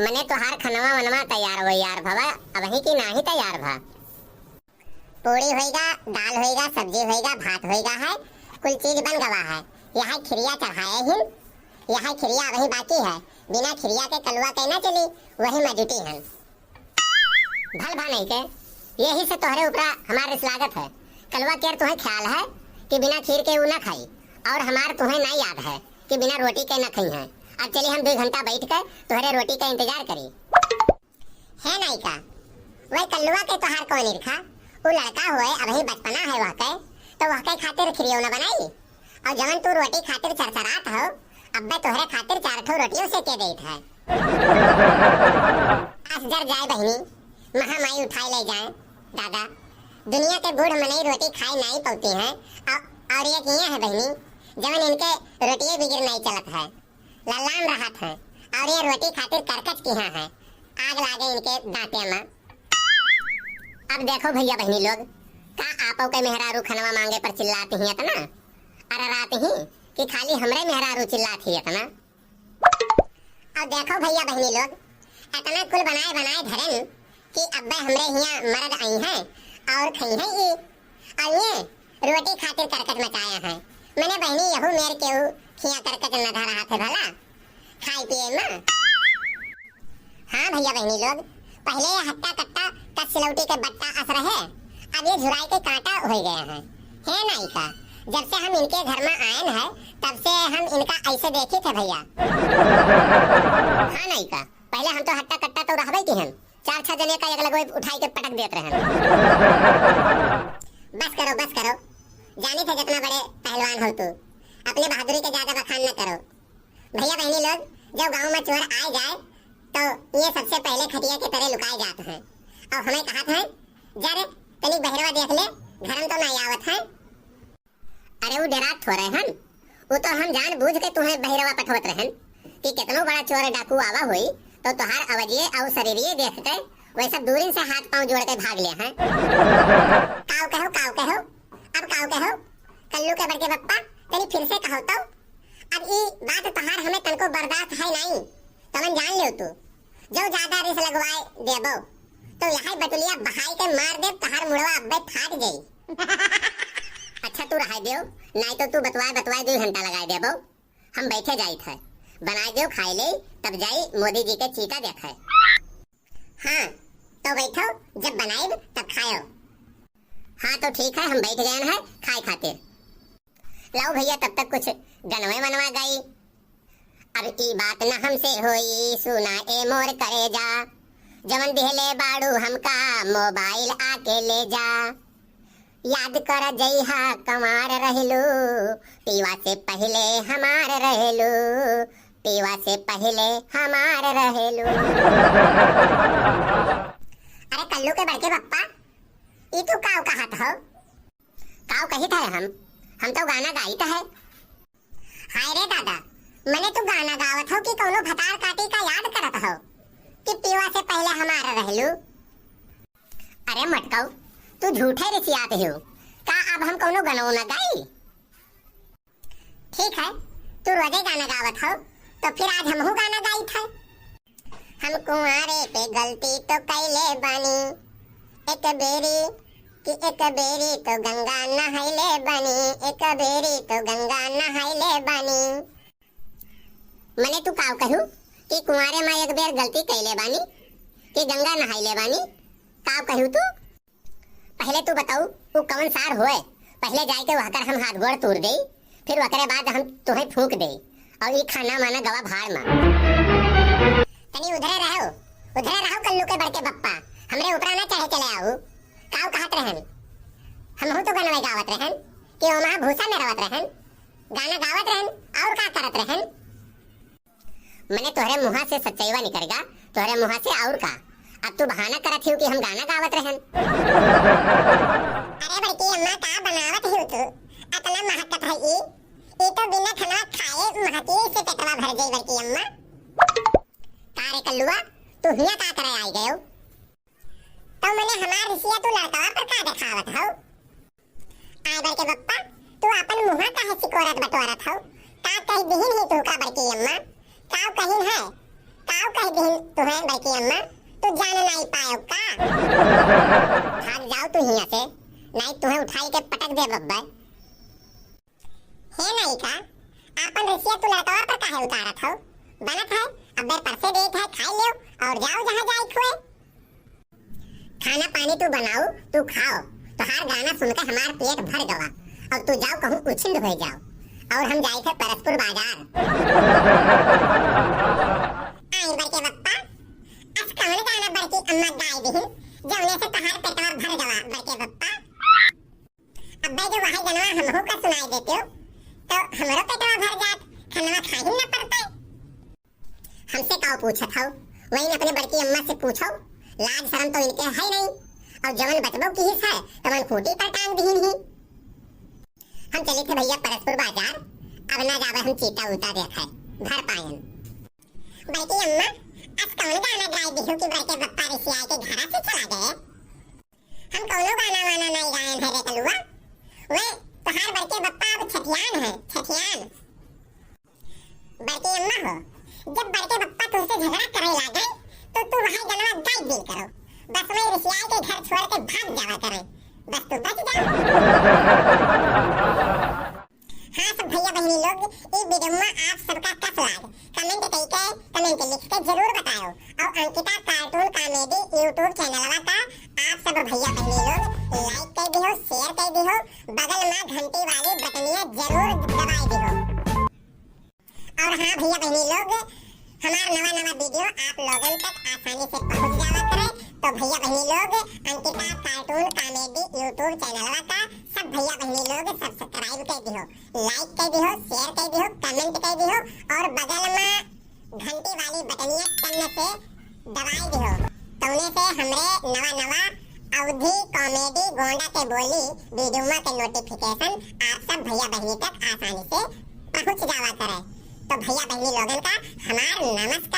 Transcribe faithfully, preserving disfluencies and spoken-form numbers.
मने तोहार खनवा वनवा तैयार वैयार भवा, अबहीं की नाहीं तैयार भा? पूड़ी होइगा, दाल होइगा, सब्जी होइगा, भात होइगा है, कुल चीज बन गवा है। यहै खिरिया चढ़ाए हिन, यहै खिरिया अबहीं बाकी है। बिना खिरिया के कलुआ कैना चली, वही मजूटी हन। भल भा नहीं के, यही से तोहरे ऊपरा हमार रिस लागत है। कलुआ केर तुहैं ख्याल है कि बिना खीर के ऊ ना खाई, और हमार तुहैं ना याद है कि बिना रोटी के ना खइहैं। अब चली हम दुइ घंटा बैठ के तोहरे रोटी के इंतजार करी। हे नायिका, वह कल्लुआ के तोहार कौन ईर्खा? उ लड़का होए, अबहीं बचपना है वहके, तो वहके खातिर खिरियो न बनाई? और जवन तू रोटी खातिर चरचरात हो, अब्बे तोहरे खातिर चार ठो रोटियों सेके देत है। अस जर जाए बहिनी, महामाई उठाए ले जाए। दादा, दुनिया के बूढ़ मनई रोटी खाए नाई पौती हैं, औ-, और एक ये है बहिनी, जवन इनके रोटिये बिगर नाई चलत है। लल्लान रहत हैं और ये रोटी खातिर करकच किहाँ हैं। आग लागे इनके दांते में। अब देखो भैया बहिनी लोग, का आपो के मेहरारू खनवा मांगे पर चिल्लात ही इतना? अरे रात ही कि खाली हमरे मेहरारू चिल्लात ही इतना? अब देखो भैया बहिनी लोग, इतना कुल बनाए बनाए धरन कि अब्बे हमरे हियां मरद आई हैं और खई हैं ई। और ये रोटी खातिर करकच मचाया है। मने बहिनी यहू मेर केहू खिया करकच न धरा हाथे भला खाए पिए में। हाँ भैया बहिनी लोग, पहले ये हट्टा कट्टा का सिलौटी के बट्टा अस रहे, अब ये झुराई के कांटा हो गया है। हे नायिका, जब से हम इनके घर में आयन है, तब से हम इनका ऐसे देखी थे भैया। हाँ नायिका, पहले हम तो हट्टा कट्टा तो रहबे की हन, चार छह जने का एक लगो उठाई के पटक देत रहन। बस करो, बस करो, जानी थे जितना बड़े पहलवान हो तू, अपने बहादुरी के ज्यादा बखान न करो। भैया बहिनी लोग, जब गांव में चोर आए जाए, तो ये सबसे पहले खटिया के तरे लुकाए जात हैं। और हमें कहत हैं, "जा रे, तनिक बहिरवा देख ले, घर में तो ना आवत हैं।" अरे उ डेरात थोड़े हन, उ तो हम जान बूझ के तुहें बहिरवा पठवत रहन कि केतनो बड़ा चोर डाकू आवा होई, तो तोहार अवजिये और शरीरिये देख के वैसे दूरिन से हाथ पाँव जोड़ के भाग ले हैं। काव कहो, काव कहो, अब काव कहो, कल्लू के बड़के बप्पा, तनी फिर से कहो तो। अब ई बात तोहार हमें तनको बर्दाश्त है नाई, तमन जान लेव तू। जो ज्यादा रिस लगवाए देबो, तो यही बटुलिया बहाई के मार देब, तोहार मुड़वा अब्बे फाट जाई। अच्छा तू रहाई देव, नाई तो तू बतवाए बतवाए दुई घंटा लगाए देबो। हम बैठे जाइत है, बनाए देव खाए ले, तब जाई मोदी जी के चीता देखे। हाँ, तो बैठो, जब बनाइब तब खायो। हाँ तो ठीक है, हम बैठ गए हैं खाए खातिर। लाओ भैया, तब तक कुछ गनवे मनवा गाई। अब ई बात न हमसे होई, सुना ए मोर करेजा, जवन दिहले बाड़ू हमका मोबाइल आके ले जा। याद कर जइहा कंवार रहलू, पीवा से पहिले हमार रहलू, पीवा से पहिले हमार रहलू। अरे कल्लू के बड़के पप्पा, ई तू काव कहत हो? काव कहित है हम? हम तो गाना गाइत है। हाय रे दादा, मने तू गाना गावत हो कि कौनो भतार काटी का याद करत हो कि पीवा से पहिले हमार रहलू? अरे मटकाऊ, तू झूठे रिसियात हो। का अब हम कौनो गनौ न गाई? ठीक है, तू रोजे गाना गावत हो, तो फिर आज हमहू गाना गाइत है। हम कुंवारे पे गलती तो कैले बानी, एक बेरी कि एक बेरी तो गंगा नहाइले बानी, एक बेरी तो गंगा नहाइले बानी। मने तू काव कहू कि कुंवारे में एक बेर गलती कैले बानी कि गंगा नहाइले बानी? काव कहू तू? पहले तू बताऊ, उ कवन सार होए? पहले जाए के वहकर हम हाथ गोड़ तूर देई, फिर वकरे बाद हम तुहे फूंक देई, और ई खाना माना गवा भाड़ में। तनी उधरे रहो, उधरे रहो कल्लू के बड़के बप्पा, हमरे ऊपरा ना चढ़े चले आओ। काव कहत रहन? हमहू तो गनवे गावत रहन कि ओमा भूसा मेरवत रहन, गाना गावत रहन, और का करत रहन? मने तोहरे मुहा से सच्चईवा निकरेगा, तोहरे मुहा से और का। अब तू बहाना करत हियो कि हम गाना गावत रहन। अरे बड़की अम्मा, का बनावत हियो तू? अतना महकत है ई। ई तो बिना खाना खाए महकिए से पेटवा भर जाई बड़की अम्मा। का रे कल्लुआ, तू हियां का करे आई गयो? तो मने हमार रिसिया तू लड़कवा पर का देखावत हौ? आय बड़के बप्पा, तू आपन मुहा काहे सिकोरत बटोरत हौ? का कह दिहिन ही तू का बड़की अम्मा? काव कहिन है? काव कह दिहिन तुहें बड़की अम्मा, तू जान नाई पायो का? भाग जाओ तू हियां से, नाई तुहें उठाई के पटक देब अब्बे। हे नायिका, आपन रिसिया तू लड़कवा पर काहे उतारत हो? बनत है, अब्बे परसे देत है, खाई लेव और जाओ जहाँ जाए खुए। खाना पानी तू बनाओ, तू खाओ, तोहार गाना सुनके हमार पेट भर गवा। अब तू जाओ कहूँ उछिंद हो जाओ, और हम जाए थे परसपुर बाजार। आई बड़के बप्पा, अस कौन गाना बड़की अम्मा गाय दिहिन, जौने से तोहार पेटवा भर गवा बड़के बप्पा? अब्बे जो वही गनवा हमहू का सुनाई देते हो, तो हमरो पेटवा भर जात, खनवा खाही न पड़ते। हमसे काव पूछत हौ, वही अपने बड़की अम्मा से पूछो, लाज शरम तो इनके है नहीं, और जवन बचबो किहिस है, तवन खूंटी पर टांग दिहिन ही। हम चले थे भैया परसपुर बाजार, अब ना जावे हम चीता उता देखे, भर पायन। बड़की अम्मा, अस कौन गाना गाय दिहू कि बड़के बप्पा रिसिया के घरा से चला गए? हम कौनो गाना वाना नहीं गायन है रे कलुआ। वे तोहार बड़के बप्पा अब छठियान है, छठियान। बड़के अम्मा हो, जब बड़के बप्पा तुमसे झगड़ा करे लागे, तो तू वही गनवा गाय दिल करो। बस वही रिसिया के घर छोड़ के भाग जावा करे, बस तू बच जा। हाँ सब भैया बहनी लोग, ई वीडियो में आप सबका कस लाग, comment कई के, comment लिख के जरूर बताओ। और अंकिता cartoon comedy YouTube चैनलवा का आप सब भैया बहनी लोग like कर दिहो, share कर दिहो, बगल में घंटी वाली बटनिया जरूर दबाई दिहो। और हाँ भैया बहनी लोग, हमार नवा नवा वीडियो आप लोगन तक आसानी से पहुँच जावा करे। तो भैया बहनी लोग, अंकिता cartoon comedy YouTube चैनलवा का सब भैया बहनी लोग subscribe कर दिहो, like कर दिहो, share कर दिहो, comment कर दिहो और बगल में घंटी वाली बटनिया टन्न से दबाई दिहो। तौने से हमरे नवा नवा अवधी comedy गोंडा के बोली वीडियो के notification आप सब भैया बहनी तक आसानी से पहुँच जावा करे। तो भैया बहनी लोगन का हमार नमस्कार।